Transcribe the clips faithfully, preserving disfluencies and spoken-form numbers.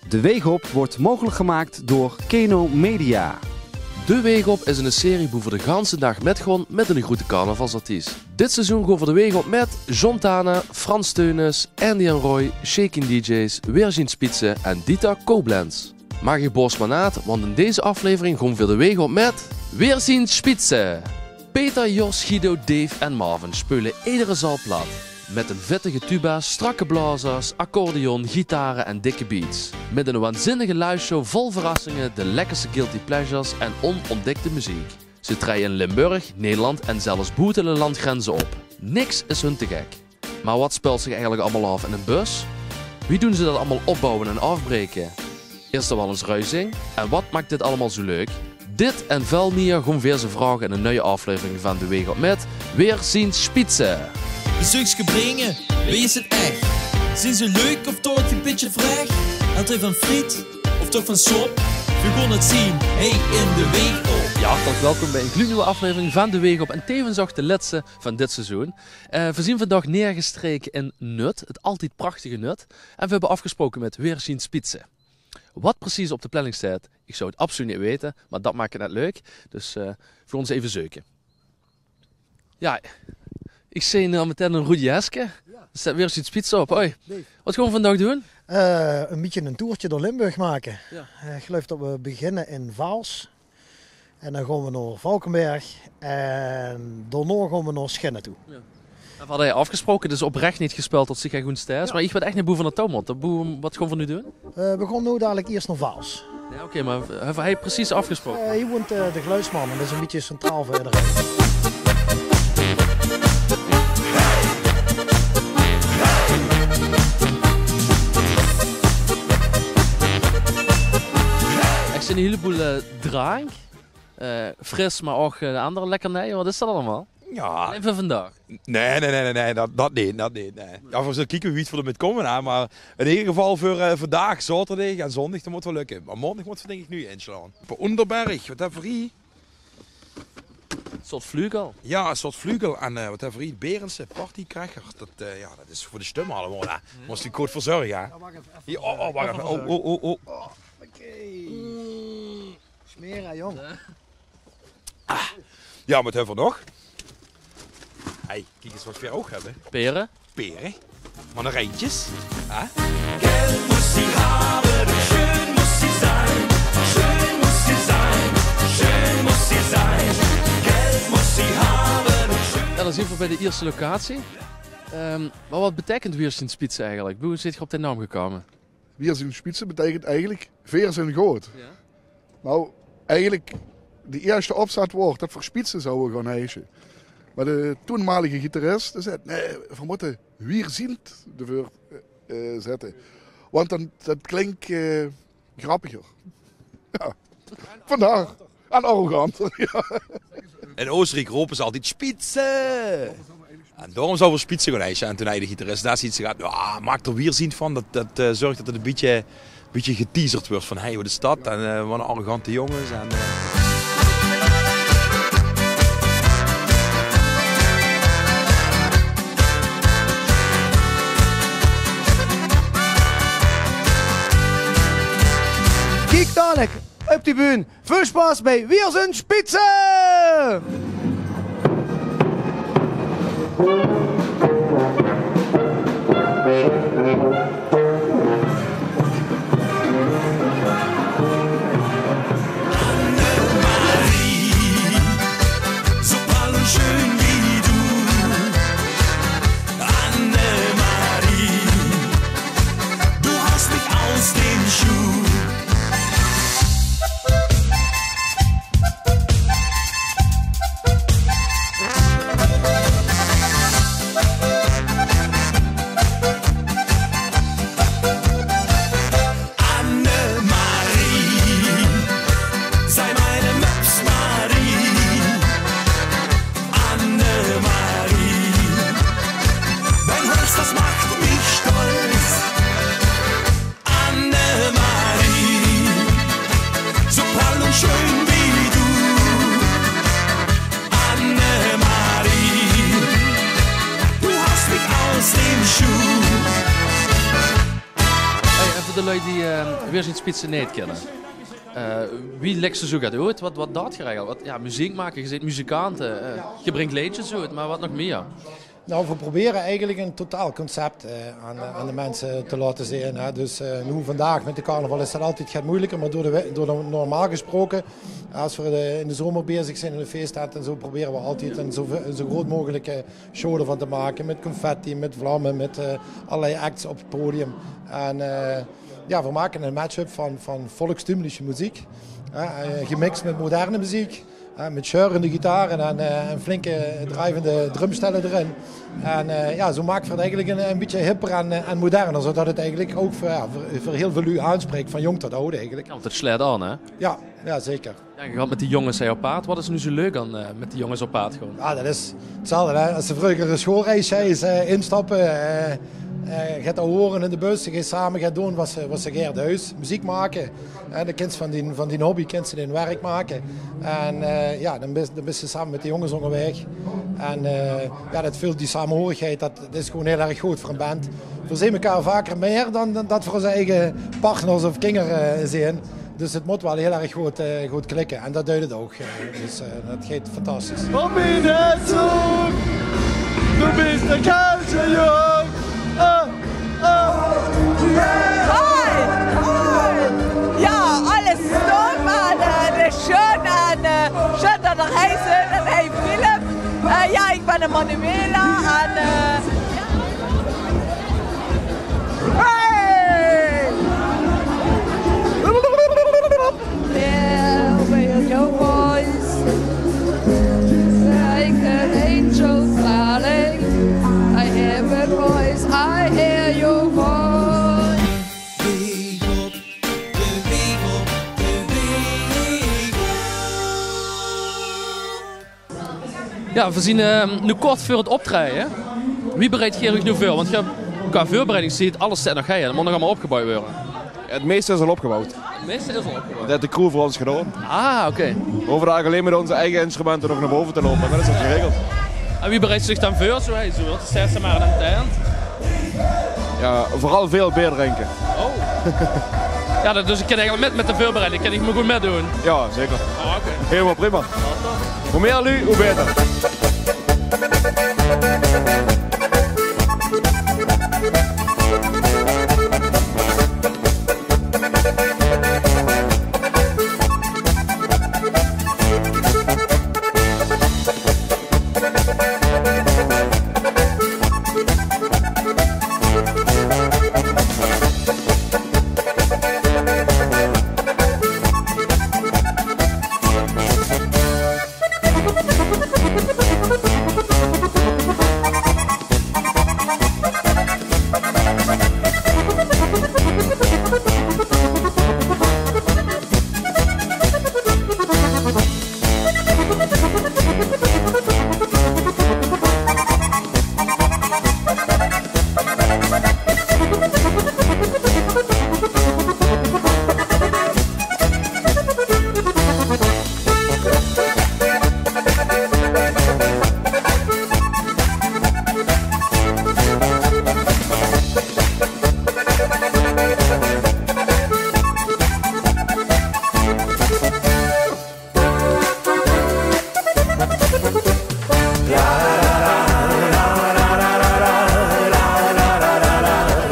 De Weeg Op wordt mogelijk gemaakt door Keno Media. De Weeg Op is 'n serie boe v'r de ganse daag mit gaon mit 'ne groete carnavalsartiest. Dit seizoen gaon v'r de weeg op mit John Tana, Frans Theunisz, Andy en Roy, Shakin D J's, Weerzien Spitze en Dieter Koblenz. Mer geer bors mer naat, want in deze aflevering gaon v'r de weeg op mit Weerzien Spitze. Peter, Jos, Guido, Dave en Marvin speule edere zaal plat. Mit 'n vettige tuba, strakke blazers, accordeon, gitare en dikke beats. Mit 'n waanzinnige liveshow vol verrassinge, de lekkerste guilty pleasures en onontdekde meziek. Ze treje in Limburg, Nederland en zelfs boete de landgrenze op. Niks is hun te gek. Mer wat speult zich eigelik allemaol aaf in 'ne bus? Wie doen ze dat allemaol opbouwe en aafbreke? Is d'r waal ins ruzing? En wat maak dit allemaol zoe leuk? Dit en väöl mieë gaon v'r ze vraoge in 'n nuie aflevering van De Weeg Op mit Weerzien Spitze. Bezeukske bringe, wee is 't ech? Zien ze leuk of toch e bietje vrech? Hawwe ze van friet of toch van sop? V'r gaon 't zien, hie in De Weeg Op. Jao, hartelik welkom bie 'n gloednuuj aflevering van De Weeg Op en tevens ouch de lètste van dit seizoen. Eh, v'r zien vandaag neergestreke in Nut, 't altied prachtige Nut. En v'r höbbe aafgesproke mit Weerzien Spitze. Wat precies op de planning steit, ich zou 't absoluut neet weite, mer dat maak 't net leuk. Dus, eh, v'r gaon ins eve zeuke. Jao, ich zeen al metein e roed jeske. Jao. D'r steit Weerzien Spitze op. Hoi. Wat gaon v'r vandaag doen? Eh, e bietje e toertje door Limburg make. Jao. Eh, ich geluif dat v'r beginne in Vaals. En dan gaon v'r nao Valkeberg. En daonao gaon v'r nao Sjinne toe. Jao. En v'r hadde aafgesproke, dus oprech neet gespeuld dat ze gein good steis. Jao. Mer ich weit ech neet boe v'r nao touw mótte. Boe, wat gaon v'r noe doen? Eh, v'r gaon noe dalik iers nao Vaals. Jao, oké, mer höbbe v'r hie precies aafgesproke? Eh, hie woent, eh, de geluidsman en dat is e bietje centraal veur ederein. Ich zeen 'n hieleboel, eh, drank. Eh, fris, mer ouch, eh, de anger lekkernieje. Wat is dat allemaol? Jao. Allein veur vandaag? Nae, nae, nae, nae, nae, dat, dat neet, dat neet, nae. Jao, v'r zulle kieke wie wied v'r d'r mit kómme, hè, mer in eder geval veur, eh, vandaag, zaoterdig en zóndig, dat mót waal lökke. Mer maondig mótte v'r dink ich noe inslaon. Op Underberg, wat höbbe v'r hie? E soort vlugel. Jao, e soort vlugel. En, eh, wat höbbe v'r hie? Berense, Partykracher. Dat, eh, jao, dat is veur de stum allemaol, hè. Mós dich good veur zörge, hè. Jao, wach effe, effe. Hie, oh, oh, wach effe. Oh, oh, oh, oh. Oh, oké. Smere, jóng. Jao. Ah. Jao, wat höbbe v'r nog? Hey, kiek ins wat v'r ouch höbbe. Pere. Pere. Mandarijntjes. Hè? Geld muss sie haben und schön muss sie sein. Schön muss sie sein, schön muss sie sein. Geld muss sie haben und schön. Jao, dan zien v'r bie de ierste locatie. Ehm, mer wat beteikent Weerzien Spitze eigelik? Wie zeet geer op de naam gekómme? Weerzien Spitze beteikent eigelik veer zeen good. Jao. Noe, eigelik, de ierste opzat waor dat v'r Spitze zouwe gaon heisje. Mer de toenmalige gitarist, dae zag: "Nae, v'r mótte Weerzien d'rveur, eh, zètte. Want dan, dat klink, eh, grappiger." Jao. Vandaar. En arroganter, jao. In Oosteriek rope ze altied: "Spitze!" En daorum zouwe v'r Spitze gaon heisje. En toen hei de gitarist dao zoe get gehad: "Jao, maak d'r Weerzien van." Dat, dat, eh, zörg dat 't e bietje, bietje geteaserd wuuert van: "Hey, wat is dat?" En, eh, wat 'n arrogante jónges. En, eh, kiek dalik op die bühne. Väöl sjpaas bie Weerzien Spitze! Annemarie, zo prall und schön wie du. Annemarie, du haust mich aus den Schuhen. Wie is 't spietse neet kinne? Eh, wie lèks se zoe get oet? Wat, wat daot geer eigelek? Wat, jao, meziek make, geer zeet muzikante, eh, geer bringk leedsjes oet, mer wat nog mieë? Nou, we proberen eigenlijk een totaalconcept, eh, aan, aan de mensen te laten zien, hè. Dus, eh, nu vandaag met de carnaval is dat altijd get moeilijker, maar door de we-, door de, normaal gesproken, als we de, in de zomer bezig zijn in de feesttent en zo, proberen we altijd een zo, ve-, een zo groot mogelijke show ervan te maken. Met confetti, met vlammen, met, eh, allerlei acts op het podium. En, eh, ja, we maken een mashup van, van volkstümliche muziek, hè, eh, gemixt met moderne muziek. Hè, met sjeurende gitaren en, eh, en flinke drijvende drumstellen erin. En, eh, ja, zo maken we het eigenlijk een, een beetje hipper en, eh, en moderner, zodat het eigenlijk ook voor, ja, voor, voor heel veel lui aanspreekt, van jong tot oud eigenlijk. Ja, want het slaet aan, hè? Ja, ja, zeker. Ja, geer gaot met die jonges hei op paad. Wat is noe zo leuk aan, eh, met die jonges op paad gaon? Ja, dat is hetzelfde, hè. Als ze vreuger een schoolreisje is, eh, instappen, eh, eh, geet al horen in de bus, geet samen geet doen wat ze, wat ze gaer deis. Muziek maken. En de kins van die, van die hobby kins se in werk make. En, eh, ja, dan bis, dan bis se same mit de jonges óngerwaeg. En, eh, ja, dat veult die samehorigheid, dat, dat is gewoon heel erg good veur ein band. Veer zeen mekaar vaker mieë dan, dan dat veer ózze eige partners of kinger, eh, zeen. Dus het mót waal heel erg good, eh, good klikke. En dat deit het ouch. Eh, dus, eh, dat geit fantastisch. Kom in de zoek, de beste keuze, jong. Ah, ah. Hoi! Hoi! Ja, alles top en, eh, het is sjoen en, eh, sjoen dat geer hei zeet en hei filmt. Eh, ja, ik bin de Manuela en, eh, hey! There were no boys like an angel, darling. I hear a voice, I hear your voice. Ja, veer zien, eh, noe kort veur het optraeje. Wie bereid geer uch noe veur? Want geer, qua veurbereiding zeet alles, zit nog hei, hè. Dat mót nog allemaol opgebouwd waere. Het meeste is al opgebouwd. Het meeste is al opgebouwd. Dat haet de crew veur ós gedaon. Ah, oké. Veer hove eigelik allein mit ózze eige instrumente nog nao bove te loupe. En dan is het geregeld. En wie bereids se dich dan veur? Zo, hey, zo, wat is het eerste maar in een tent? Ja, vooral veel beer drinke. Oh. Ja, dat, dus ik kin eigelik mit, mit de veurbereiding kin ik mer good mitdoon. Ja, zeker. Oh, oké. Helemaal prima. Hoe mieë lui, hoe beter.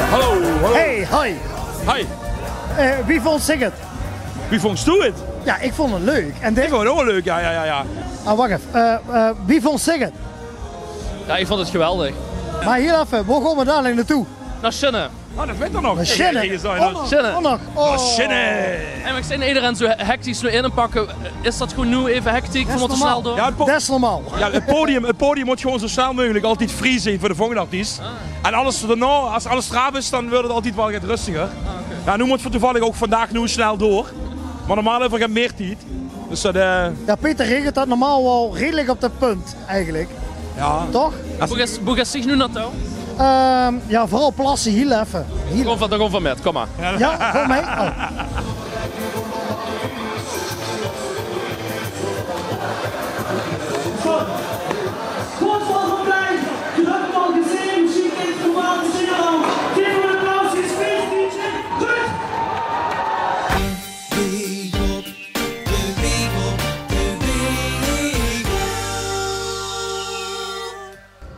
Hallo, hallo. Hey, hoi. Hoi. Eh, wie vónds dich het? Wie vónds doe het? Ja, ik vónd het leuk. En dich? Ik vónd het ouch leuk, ja, ja, ja, ja. Ah, wach effe. Eh, eh, wie vónds dich het? Ja, ik vónd het geweldig. Mer hie effe, wo gaon veer dalik naotoe? Nao Sjinne. Ah, dat weit geer nog. Nao Sjinne. Kijk, hie is 't. Oh, nog. Sjinne. Oh, nog. Oh. Nao Sjinne. En ik zeen ederein zo he-, hectisch noe in en pakke. Is dat gewoon noe effe hectiek? Dat is normaal. Veer mótte snel door. Ja, het po-, dat is normaal. Ja, het podium, het podium mót gewoon zo snel mogelijk altied vrie zeen veur de volgende artiest. Ah. En alles daonao, als alles draaf is, dan weurt het altied waal get rustiger. Ah, oké. Ja, noe mótte veer toevallig ouch vandaag noe snel door. Mer normaal höbbe veer get mieë tied. Dus dat, eh, ja, Peter regelt dat normaal waal redelijk op de punt, eigelik. Ja. Toch? Boe geis, boe geis dich noe naotoe? Ehm, ja, veural plasse, hie effe. Hie. Kom van, kom van mit, kom mer. Ja, kom mee. Oh. Goed, volgende plein. Gelukkig al gezien, misschien even normaal te zien. Geef hem een applaus, is feest, D J. Goed.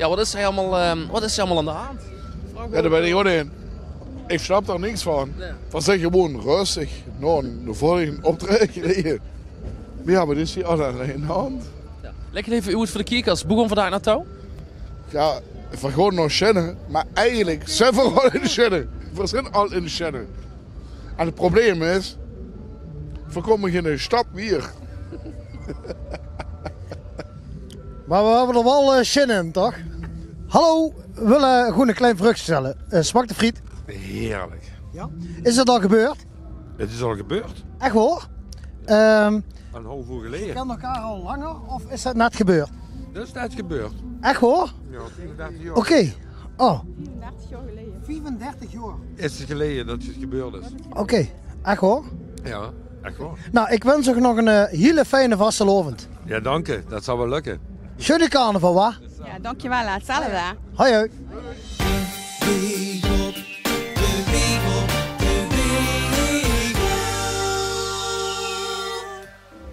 Wat is hie allemaol, eh, wat is hie allemaol aan de hand? Jao, dao bin ich gewoon in. Ich snap dao niks van. Veer zeen gewoon rustig nao de volgende optraeje gereden. Veer höbbe dus hie allemaol aan de hand. Jao. Lègk 't effe oet veur de kiekers. Boe gaon veer dao nao touw? Jao, veer gaon nao Sjinne, mer eigelik zeen veer al in Sjinne. Veer zeen al in Sjinne. En 't probleem is, veer kómme gein stap wiejer. Mer veer höbbe d'r waal, eh, zin in, toch? Hallo, veer wille gewoon ein klein vraogske stelle. Eh, smaak de friet? Heerlijk. Jao? Is 't al gebeurd? Het is al gebeurd. Ech waor? Ehm, Ein haaf oer geleje. Kenne veer elkaar al langer of is 't net gebeurd? Dat is net gebeurd. Ech waor? Jao, viefendertig jaor. Oké. Oh. Viefendertig jaor geleje. Viefendertig jaor. Is 't geleje dat 't gebeurd is. Oké, ech waor? Jao, ech waor. Nou, ich wins uch nog ein, eh, hiele fijne vastelaovend. Jao, dank uch. Dat zal waal lökke. Sjoene carnaval, wa? Jao, dankjewel, hè. Hetzelfde. Hoi, hoi.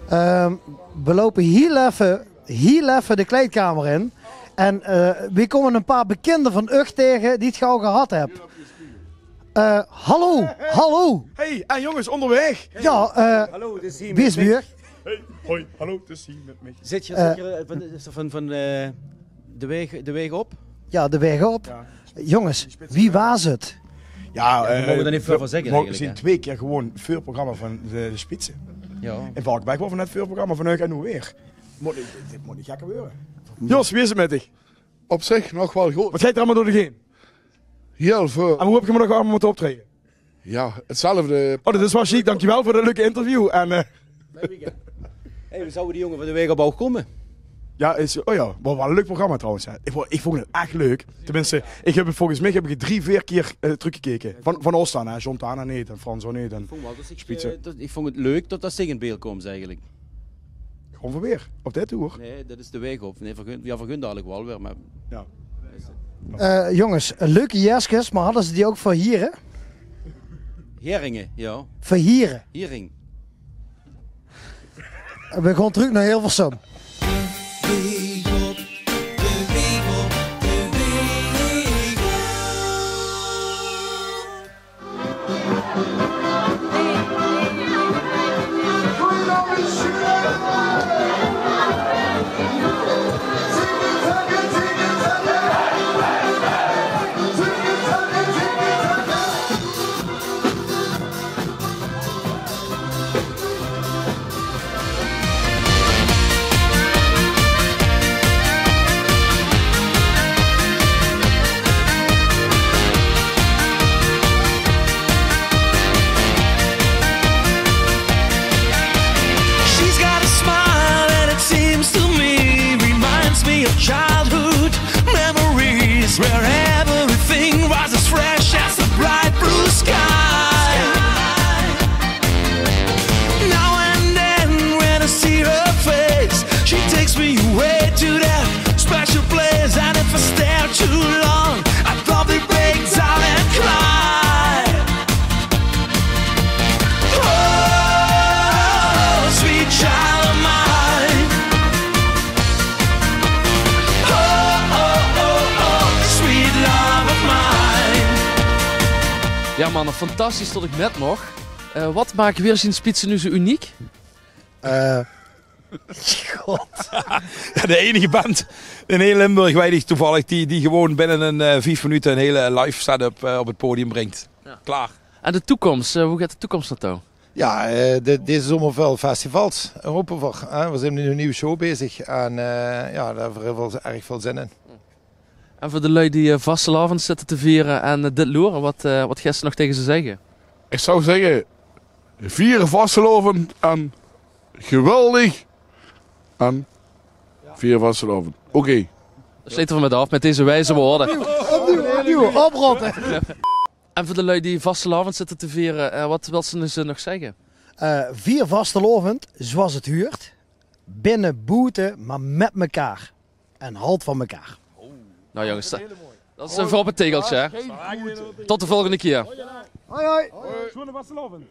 Ehm, veer loupe hiel effe, hiel effe de kleidkamer in. En, eh, veer kómme ein paar bekinde van uch taenge die 't gaw gehad höbbe. Eh, hallo, hallo. Hey, en jonges, óngerwaeg. Jao, eh, hallo, 't is hie wie is 't mit mich? Hey, hoi, hallo, 't is hie mit mich. Zit geer, eh, zit geer, eh, van, van, van, eh, de waeg, de waeg op? Jao, de waeg op. Jao. Jonges, wie waas 't? Jao, veer moge dao neet väöl van zègke eigelik, hè. Veer zeen twee kier gewoon veurprogramma van de, de Spitze. Jao. In Valkeberg waore veer net veurprogramma van uch en noe weer. Mót neet, dit mót neet gekker waere. Jos, wie is 't mit dich? Op zich nog waal good. Wat geit d'r allemaol door dich heen? Hiel väöl. En wie höb geer nog allemaol mótte optraeje? Jao, 'tzelfde. Oh, dat is waal sjiek. Dankjewel veur dat leuke interview. En, eh, hey, veer zouwe die jónge van de waeg op ouch kómme. Jao, is, oh jao, waal, waal ein leuk programma trouwens, hè. Ich vónj, ich vónj 't ech leuk. Tenminste, ich höb 't, volges mich höb ich 't drie, veer kier, eh, trökgekeke. Van, van ós dan, hè. John Tana neet en Frans ouch neet en Spitze. Ich vónj 't leuk dat dat zich in beeld kómp eigelik. Gewoon veur weer, op dit toer. Nae, dat is de waeg op. Nae, veur hun, jao, veur hun dalik waal weer, mer... Jao. Eh, jónges, leuke jeskes, mer hadde ze die ouch veur hiere? Heringe, jao. Veur hiere? Hiering. Veer gaon trök nao Hilversum. She's got a smile and it seems to me reminds me of childhood memories where everything was as fresh as the bright blue sky. Now and then when I see her face, she takes me away to that special place. And if I stare too long, I probably break down and cry. Oh, sweet child of mine. Oh, oh, oh, oh, sweet love of mine. Jao man, fantastisch tot ich mit moch. Eh, wat maak Veer Zien Spitze noe zoe uniek? Eh, god. Jao, de einige band in hiel Limburg, weit ich toevallig, die, die gewoon binne ein, eh, vief minute ein hiel live setup, eh, op 't podium bringk. Jao. Klaor. En de toekóms, eh, wie geit de toekóms nao touw? Jao, eh, de, deze zomer väöl festivals, hope v'r, hè. V'r zeen noe ein nuuj show bezig en, eh, jao, dao höbbe v'r hiel väöl, erg väöl zin in. En veur de lui die, eh, vastelaovend zitte te viere en, eh, dit loere, wat, eh, wat geis se nog taenge ze zègke? Ich zou zègke, vier vastelaovend en geweldig. En vier vastelaovend. Oké. Dan slete v'r mit aaf mit deze wieze wäörd. Opnuuj, opnuuj, oprotte. En veur de lui die vastelaovend zitte te viere, eh, wat wils se ze nog zègke? Eh, vier vastelaovend zoeas 't huurt. Binne, boete, mer mit mekaar. En halt van mekaar. Nou jónges, dat is ein veur op 't tegeltje, hè? Tot de volgende kier. Hoi, hoi. Sjoene vastelaovend.